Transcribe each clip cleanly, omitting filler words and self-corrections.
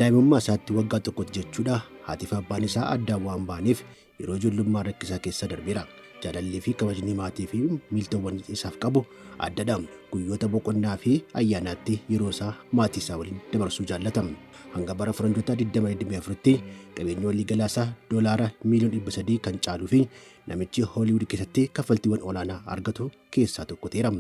Daa'imummaa isaatti waggaa tokkotti jechuudha haatiif abbaan isaa addaan waan ba'aniif yeroo ijoollummaa rakkisaa keessa darbeera. Jaalallii fi kabajni maatii fi miiltowwan isaaf qabu addadha. Guyyoota boqonnaa fi ayyaanaatti yeroo isaa maatii isaa waliin dabarsuu jaallata. Hanga bara faranjoota 2024tti qabeenya waliigalaa isaa doolaara miiliyoona 300 kan caaluu fi namichi Hooliwud keessatti kaffaltiiwwan olaanaa argatu keessaa tokko ta'eera.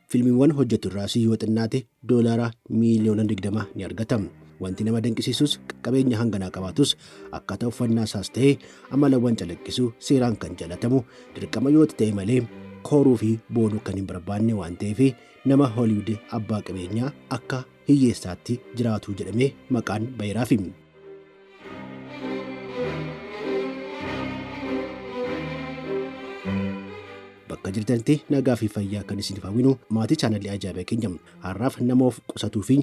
Fiilmiiwwan hojjetu irraas yoo xinnaate doolaara miiliyoona 20 ni argata. Wanti nama dinqisiisus qabeenya hanganaa qabaatus akkaataa uffannaa isaas ta'e amalawwan calaqqisu seeraan kan jaalatamu dirqama yoo ta'e malee kooruu fi boonuu kan hin barbaanne waan ta'eef nama Hooliwud abbaa qabeenyaa akka hiyyeessaatti jiraatu jedhamee maqaan baheeraafi. Bakka jirtanitti nagaa fi fayyaa kan isiniif hawwinu maatii chaanalii ajaa'ibaa keenya har'aaf nama of qusatuu fi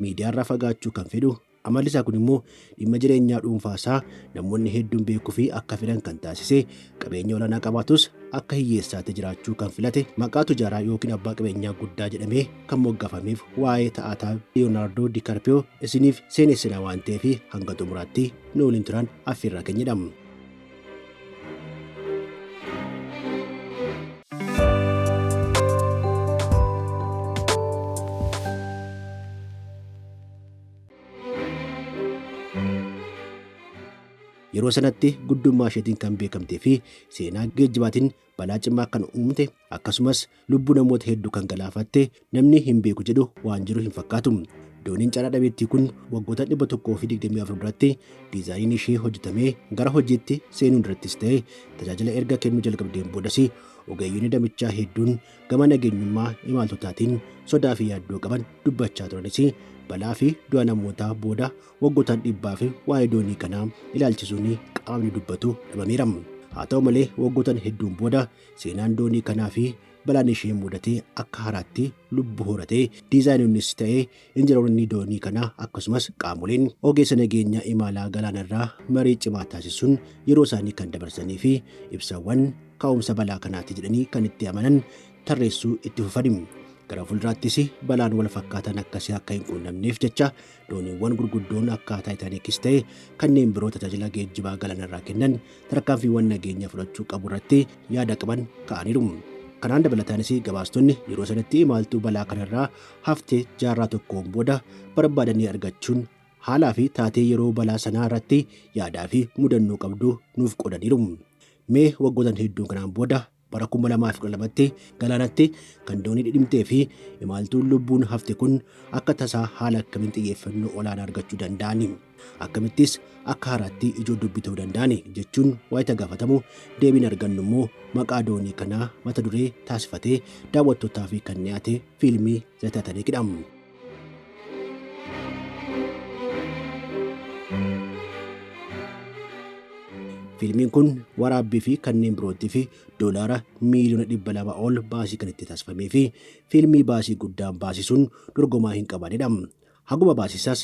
miidiyaarraa fagaachuu kan fedhu amalli isaa kun immoo dhimma jireenyaa dhuunfaa isaa namoonni hedduun beekuu fi akka fedhan kan taasise qabeenya olaanaa qabaatus akka hiyyeessaatti jiraachuu kan filate maqaa tujaaraa yookiin abbaa qabeenyaa guddaa jedhamee kan moggaafameef waa'ee ta'ataa Liyonaardoo Dikarpiyoo isiniif seenessina waan ta'eef hanga xumuraatti nu waliin turan affeerraa keenyadha. Yeroo sanatti guddummaa isheetiin kan beekamtee fi seenaa geejjibaatiin balaa cimaa kan uumte akkasumas lubbuu namoota hedduu kan galaafatte namni hin beeku jedhu waan jiru hin fakkaatu. Dooniin carraa dhabeettii kun waggoota 124 duratti diizaayiniin ishee hojjetamee gara hojiitti seenuun durattis ta'e tajaajila erga kennuu jalqabdeen boodas ogeeyyonni damichaa hedduun gama nageenyummaa imaltootaatiin sodaa fi yaaddoo qaban dubbachaa turanis balaa fi du'a namootaa booda waggootaan dhibbaa fi waa'ee doonii kanaa ilaalchisuun qaamni dubbatu dhabameera. Haa ta'u malee waggootaan hedduun booda seenaan doonii kanaa fi balaan ishee mudate akka haaraatti lubbuu horatee diizaayinoonnis ta'e injiinaroonni doonii kanaa akkasumas qaamoleen ogeessa nageenyaa imalaa galaanarraa marii cimaa taasisuun yeroo isaanii kan dabarsanii fi ibsawwan ka'umsa balaa kanaati jedhanii kan itti amanan tarreessuu itti fufani. Gara fuulduraattis balaan wal fakkaatan akkasii akka hin quunnamneef jecha dooniiwwan gurguddoon akka Taayitaanikis ta'e kanneen biroo tajaajila geejjibaa galaanarraa kennan tarkaanfiiwwan nageenyaa fudhachuu qabu irratti yaada qaban ka'aniiru. Kanaan dabalataanis gabaastonni yeroo sanatti imaltuu balaa kanarraa haftee jaarraa tokkoon booda barbaadanii argachuun haalaa fi taatee yeroo balaa sanaa irratti yaadaa fi mudannoo qabdu nuuf qoodaniiru. Mee waggootan hedduun kanaan booda bara 2012tti galaanatti kan doonii dhidhimtee fi imaltuun lubbuun hafte kun akka tasaa haala akkamiin xiyyeeffannoo olaanaa argachuu danda'ani? Akkamittis akka haaraatti ijoo dubbii ta'uu danda'ani? Jechuun waayita gaafatamu deebiin argannu immoo maqaa doonii kanaa mata duree taasifatee daawwattootaa fi kan dhiyaate fiilmii The Titanic dha. Fiilmiin kun waraabbii fi kanneen birootti fi doolaara miiliyoona 200 ol baasii kan itti taasifamee fi fiilmii baasii guddaan baasisuun dorgomaa hin qabanidha. Haguma baasisaas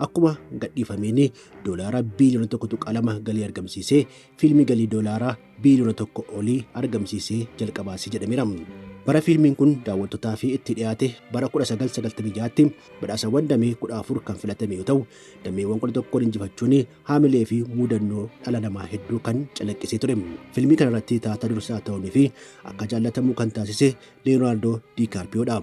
akkuma gadhiifameen doolaara biiliyoona 1.2 galii argamsiisee fiilmii galii doolaara biiliyoona 1 olii argamsiisee jalqabaasii jedhameera. Bara fiilmiin kun daawwattootaa fi itti dhiyaate bara 1996tti badhaasawwan damee 14 kan filatame yoo ta'u dameewwan 11 injifachuun haamilee fi mudannoo dhala namaa hedduu kan calaqqisee ture. Fiilmii kanarratti taataa dursaa ta'uunii fi akka jaallatamu kan taasise Leeyonaardoo Diikaarpiyoodha.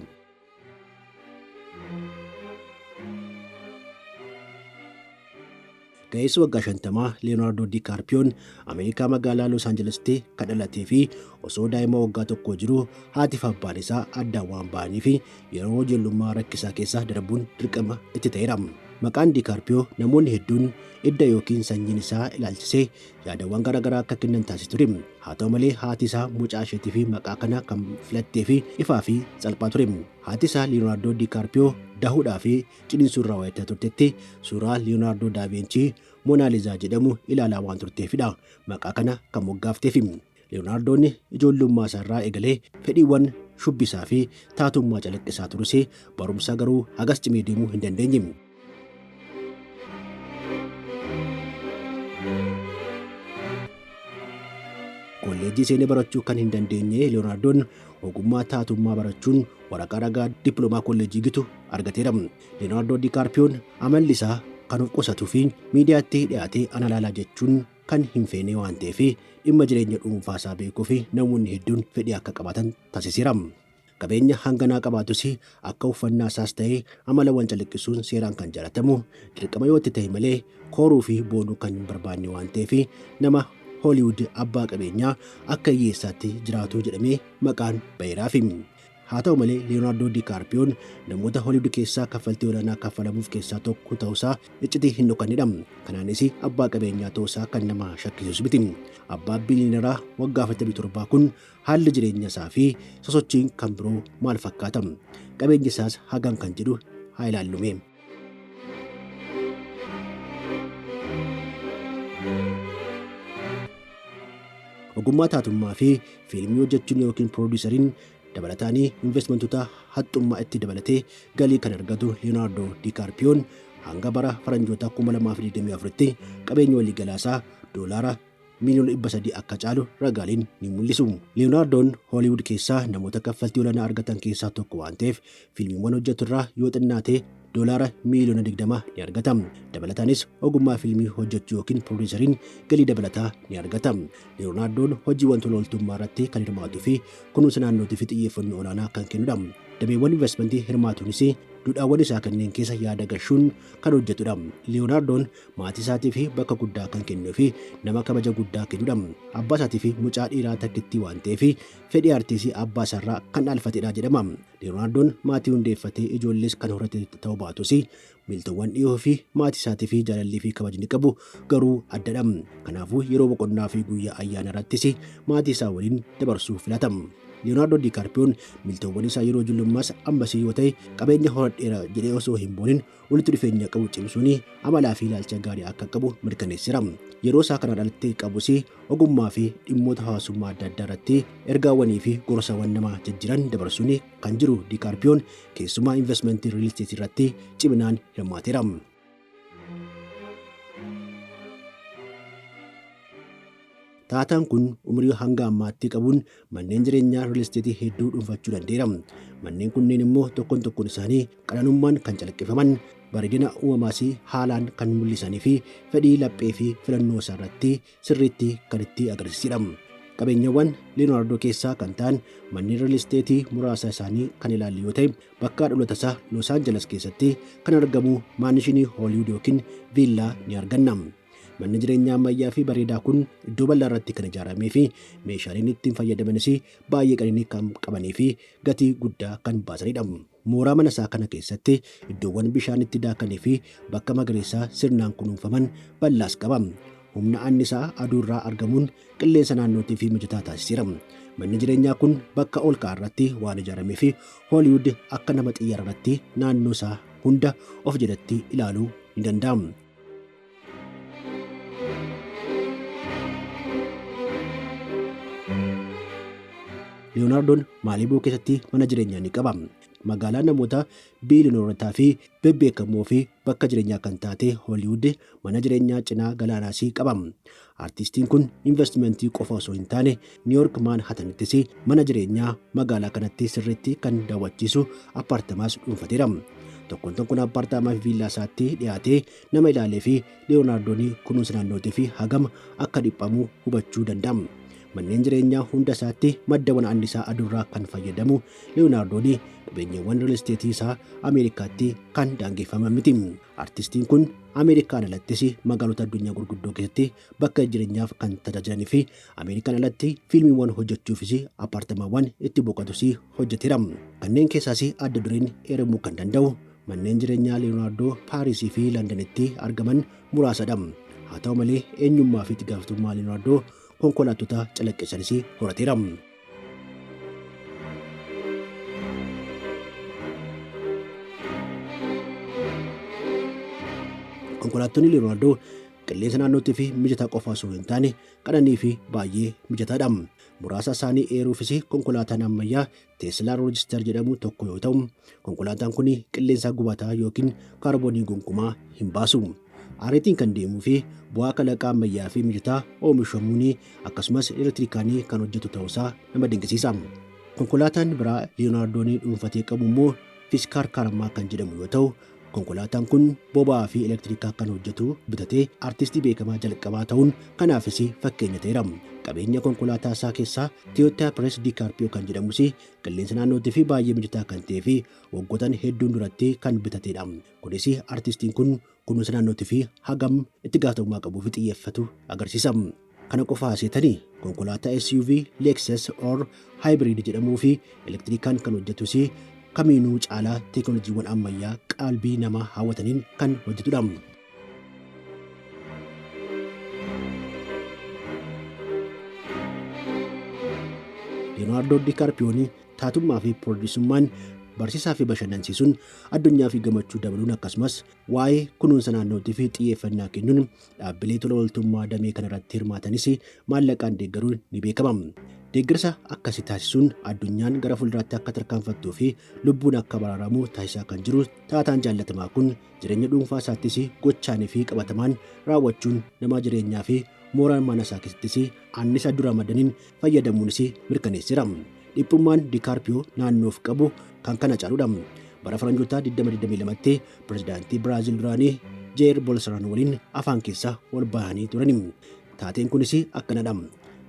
Ga'eessi waggaa 50 Leeyonaardoo Diikaarpiyoon Ameerikaa magaalaa Los Aanjelesitti kan dhalatee fi osoo daa'ima waggaa tokko jiru haati fi abbaan isaa addaan waan ba'anii fi yeroo ijoollummaa rakkisaa keessa darbuun dirqama itti ta'eera. Maqaan Diikaarpiyoo namoonni hedduun idda yookiin sanyiin isaa ilaalchisee yaadawwan garaagaraa akka kennan taasise ture. Haa ta'u malee haati isaa mucaa isheetii fi maqaa kana kan filattee fi ifaa fi salphaa ture. Haati isaa Liyonaardoo Diikaarpiyoo dahuudhaa fi ciniinsuu irraa wayitaa turtetti suuraa Liyonaardoo Daaviinchii Moonaalizaa jedhamu ilaalaa waan turteefidha maqaa kana kan moggaafteef. Liyonaardoon ijoollummaa isaarraa eegalee fedhiiwwan shubbisaa fi taatummaa calaqqisaa turus barumsa garuu hagas cimee deemuu hin dandeenye. Kolleejjii seenee barachuu kan hin dandeenye Liyonaardoon ogummaa taatummaa barachuun waraqaa ragaa dippiloomaa kolleejjii gitu argateera. Liyonaardoo Diikaarpiyoon amalli isaa kan of qusatuu fi miidiyaatti dhiyaatee ana laalaa jechuun kan hin feene waan ta'eef dhimma jireenya dhuunfaa isaa beekuu fi namoonni hedduun fedhii akka qabaatan taasiseera. Qabeenya hanganaa qabaatus akka uffannaa isaas ta'ee amalawwan calaqqisuun seeraan kan jaalatamu dirqama yoo itti ta'e malee kooruu fi boonuu kan hin barbaanne waan ta'eef nama Hooliwud abbaa qabeenyaa akka hiyyeessaatti jiraatu jedhamee maqaan baheeraafi. Haa ta'u malee Leeyonaardoo Diikaarpiyoon namoota Hooliwud keessaa kaffaltii olaanaa kaffalamuuf keessaa tokko ta'uusaa iccitii hin dhokannedha. Kanaanis abbaa qabeenyaa ta'uusaa kan nama shakkisiisu miti. Abbaa biliyoneraa waggaa 47 kun haalli jireenya isaa fi sosochiin kan biroo maal fakkaata? Qabeenyi isaas hagam kan jedhu haa ilaallume. Ogummaa taatummaa fi fiilmii hojjechuun yookiin piroodiisariin dabalataan investimentoota haxxummaa itti dabalatee galii kan argatu Leeyonaardoo Diikaarpiyoon hanga bara faranjoota 2024tti qabeenya waliigalaasaa doolaara miiliyoona 300 akka caalu ragaaleen ni mul'isu. Leeyonaardoon Hooliwud keessaa namoota kaffaltii olaanaa argatan keessaa tokko waan ta'eef fiilmiiwwan hojjetu irraa yoo xinnaate doolaara miiliyoona 20 ni argata. Dabalataanis ogummaa fiilmii hojjechuu yookiin piroodiisariin galii dabalataa ni argata. Leeyonaardoon hojiiwwan tola ooltummaa irratti kan hirmaatuu fi kunuunsa naannootiif xiyyeeffannoo olaanaa kan kennudha. Dameewwan investimentii hirmaatuunis duudhaawwan isaa kanneen keessa yaada gashuun kan hojjetudha. Leeyonaardoon maatii isaatii fi bakka guddaa kan kennuu fi nama kabaja guddaa kennudha. Abbaa isaatii fi mucaa dhiiraa takkittii waan ta'eef fedhii artiisii abbaa isaarraa kan dhaalfatedha jedhama. Leeyonaardoon maatii hundeeffatee ijoollees kan horate ta'uu baatus miiltowwan dhiyoo fi maatii isaatii fi jaalallii fi kabajni qabu garuu addadha. Kanaafuu yeroo boqonnaa fi guyyaa ayyaana irrattis maatii isaa waliin dabarsuu filata. Leeyonaardoo Diikaarpiyoon miiltowwan isaa yeroo ijoollummaas ammasii yoo ta'e qabeenya horadheera jedhee osoo hin boonin walitti dhufeenya qabu cimsuun amalaa fi ilaalcha gaarii akka qabu mirkaneesseera. Yeroo isaa kanaan alatti qabus ogummaa fi dhimmoota hawaasummaa adda addaa irratti ergaawwanii fi gorsawwan nama jijjiiran dabarsuun kan jiru Diikaarpiyoon keessumaa investimentii riil isteetii irratti ciminaan hirmaateera. Taataan kun umurii hanga ammaatti qabuun manneen jireenyaa riil isteetii hedduu dhuunfachuu danda'eera. Manneen kunneen immoo tokkoon tokkoon isaanii qananummaan kan calaqqifaman bareedina uumamaas haalaan kan mul'isanii fi fedhii laphee fi filannoo isaa irratti sirriitti kan itti agarsiisedha. Qabeenyawwan Leeyonaardoo keessaa kan ta'an manneen riil isteetii muraasa isaanii kan ilaallu yoo ta'e bakka dhaloota isaa Los Angeles keessatti kan argamu maanishinii Hooliwud yookiin viillaa ni arganna. Manni jireenyaa ammayyaa fi bareedaa kun iddoo bal'aa irratti kan ijaaramee fi meeshaaleen ittiin fayyadamanis baay'ee qananii kan qabanii fi gatii guddaa kan baasanidha. Mooraa mana isaa kana keessatti iddoowwan bishaan itti daakanii fi bakka magariisaa sirnaan kunuunfaman bal'aas qaba. Humna annisaa aduurraa argamuun qilleensa naannootii fi mijataa taasiseera. Manni jireenyaa kun bakka ol ka'aa irratti waan ijaaramee fi Hooliwud akka nama xiyyaara irratti naannoo isaa hunda of jalatti ilaaluu ni danda'a. Leeyonaardoon Maalibuu keessatti mana jireenyaa ni qaba. Magaalaa namoota biiliyoonootaa fi bebbeekamoo fi bakka jireenyaa kan taate Hooliwud mana jireenyaa cinaa galaanaas qaba. Artiistiin kun investimentii qofa osoo hin taane Niiyork Maanhatanittis mana jireenyaa magaalaa kanatti sirriitti kan daawwachiisu appaartamaas dhuunfateera. Tokkoon tokkoon appaartaamaa fi viillaa isaatti dhiyaatee nama ilaalee fi Leeyonaardoon kunuunsa naannootii fi hagam akka dhiphamu hubachuu danda'a. Manneen jireenyaa hunda isaatti maddawwan annisaa aduurraa kan fayyadamu Leeyonaardoon qabeenyawwan riil isteetii isaa Ameerikaatti kan daangeffaman miti. Artistiin kun Ameerikaan alattis magaalota addunyaa gurguddoo keessatti bakka jireenyaaf kan tajaajilanii fi Ameerikaan alatti fiilmiiwwan hojjechuufis appaartamaawwan itti boqotus hojjeteera. Kanneen keessaas adda dureen eeramuu kan danda'u manneen jireenyaa Leeyonaardoo Paarisii fi Londanitti argaman muraasadha. Haa ta'u malee eenyummaa fi itti gaafatamummaa Leeyonaardoo konkolaattota calaqqisanis horateera. Konkolaattonni Leeyonaardoo qilleensa naannootii fi mijataa qofa osoo hin taane qananii fi baay'ee mijataadha. Muraasa isaanii eeruufis konkolaataan ammayyaa Teeslaa Roodster jedhamu tokko yoo ta'u, konkolaataan kun qilleensa gubataa yookiin kaarboonii gonkumaa hin baasu. Ariitiin kan deemuu fi bu'aa kalaqaa ammayyaa fi mijataa oomishamuun akkasumas elektirikaan kan hojjetu ta'uusaa nama dinqisiisa. Konkolaataan biraa Leeyonaardoon dhuunfatee qabu immoo Fiiskaar Kaarmaa kan jedhamu yoo ta'u, Konkolaataan kun boba'aa fi elektirikaa kan hojjetu bitatee artistii beekamaa jalqabaa ta'uun kanaafis fakkeenya ta'eera. Qabeenya konkolaataa isaa keessaa Toyota Prius DiCaprio kan jedhamus qilleensa naannootii fi baay'ee mijataa kan ta'ee fi waggootan hedduun duratti kan bitatedha. Kunis artistiin kun kunuunsa naannootii fi hagam itti gaafatamummaa qabuu fi xiyyeeffatu agarsiisa. Kana qofaa seetanii konkolaataa SUV Lexus R Hybrid jedhamuu fi elektirikaan kan hojjetus kamiinuu caalaa teekinooloojiiwwan ammayyaa qalbii namaa hawwataniin kan hojjetudha. Leeyonaardoo DiCaprioon taatummaa fi piroodiisummaan barsiisaa fi bashannansiisuun addunyaa fi gammachuu dabaluun akkasumas waa'ee kunuunsa naannootii fi xiyyeeffannaa kennuun dhaabbilee tola ooltummaa damee kanarratti hirmaatanis maallaqaan deeggaruun ni beekama. Deeggarsa akkasii taasisuun addunyaan gara fuulduraatti akka tarkaanfattuu fi lubbuun akka baraaramu taasisaa kan jiru taataan jaallatamaa kun jireenya dhuunfaa isaattis gochaanii fi qabatamaan raawwachuun nama jireenyaa fi mooraan mana isaa keessattis annisa dura madaniin fayyadamuunis mirkaneesseera. Dhiphummaan DiCaprio naannoof qabu kan kana caaludha. Bara faranjootaa 2022tti pirezidaantii Biraazil duraanii Jair Bolsonaro waliin afaan keessa wal bahanii turan. Taateen kunis akkanadha.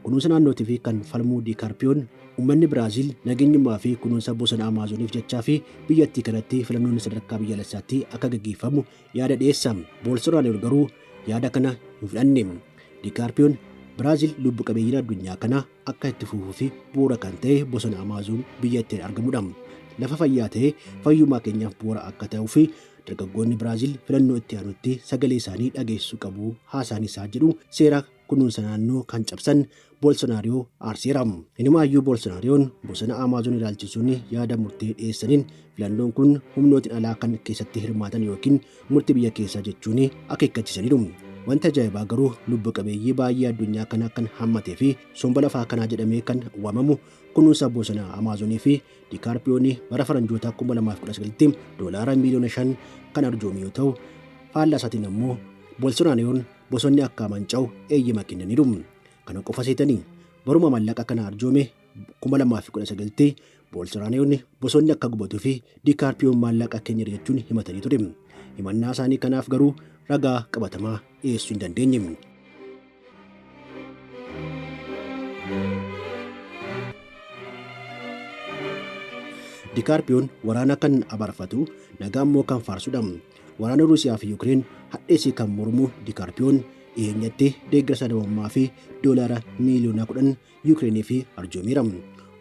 Kunuunsa naannootii fi kan falmuu DiCaprioon uummanni Biraazil nageenyummaa fi kunuunsa bosona Amaazoniif jechaa fi biyyattii kanatti filannoon sadarkaa biyyaalessaatti akka gaggeeffamu yaada dhiyeessa. Bolsonaro garuu yaada kana hin fudhanne. DiCaprioon Biraazil lubbu qabeeyyiin addunyaa kana akka itti fufuu fi bu'uura kan ta'e bosona Amaazon biyyattiin argamudha. Lafa fayyaa ta'e fayyummaa keenyaaf bu'uura akka ta'uu fi dargaggoonni Biraazil filannoo itti aanutti sagalee isaanii dhageessisuu qabu haasaan isaa jedhu seera kunuunsa naannoo kan cabsan Bolsonaariyoo aarseera. Inumaayyuu Bolsonaariyoon bosona Amaazon ilaalchisuun yaada murtee dhiyeessaniin filannoon kun humnootiin alaa kan keessatti hirmaatan yookiin murtii biyya keessaa jechuun akeekkachiisaniiru. Wanta ajaa'ibaa garuu lubbu qabeeyyii baay'ee addunyaa kanaa kan hammatee fi somba lafaa kanaa jedhamee kan waamamu kunuunsa bosona Amaazonii fi DiCaprioon bara faranjoota 2019tti doolaara miiliyoona 5 kan arjoome yoo ta'u, faallaa isaatiin ammoo Bolsonaariyoon bosonni akka manca'u eeyyama kennaniiru. Kana qofa seetanii baruma maallaqa kana arjoome 2019tti Bolsonaariyoon bosonni akka gubatuu fi DiCaprioon maallaqa kenneera jechuun himatanii ture. Himannaa isaanii kanaaf garuu ragaa qabatamaa dhiyeessuu hin dandeenye. DiCaprioon waraana kan abarfatu nagaa immoo kan faarsudha. Waraana Ruusiyaa fi Yukireen hadheessee kan mormu DiCaprioon dhiyeenyatti deeggarsa namummaa fi doolaara miiliyoona 10 Yukireenii fi arjoomeera.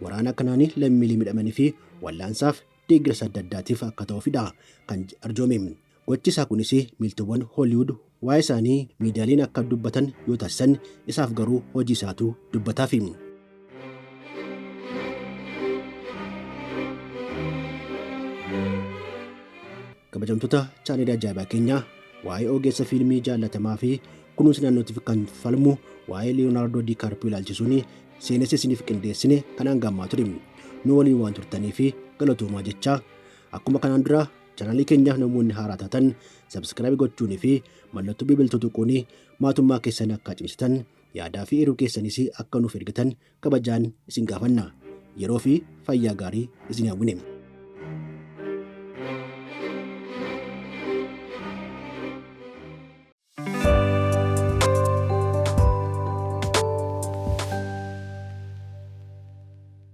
Waraana kanaan lammiilee miidhamanii fi wallaansaaf deeggarsa adda addaatiif akka ta'uufidha kan arjoome. Gochi isaa kunis miiltowwan Hooliwud waa'ee isaanii miidiyaaleen akka dubbatan yoo taasisan isaaf garuu hojii isaatu dubbataafi. Kabajamtoota chaanelii ajaa'ibaa keenyaa waa'ee ogeessa fiilmii jaallatamaa fi kunuunsa naannootiif kan falmu waa'ee Leeyonaardoo DiCaprio ilaalchisuun seenessa isiniif qindeessine kanaan gammaa ture. Nu waliin waan turtanii fi galatoomaa jechaa akkuma kanaan dura chaanalii keenyaaf namoonni haaraa taatan subscribe gochuunii fi mallattoo bilbiltuu tuquun maatummaa keessan akka cimsitan yaadaa fi eeruu keessanis akka nuuf ergitan kabajaan isin gaafanna. Yeroo fi fayyaa gaarii isin hawwine.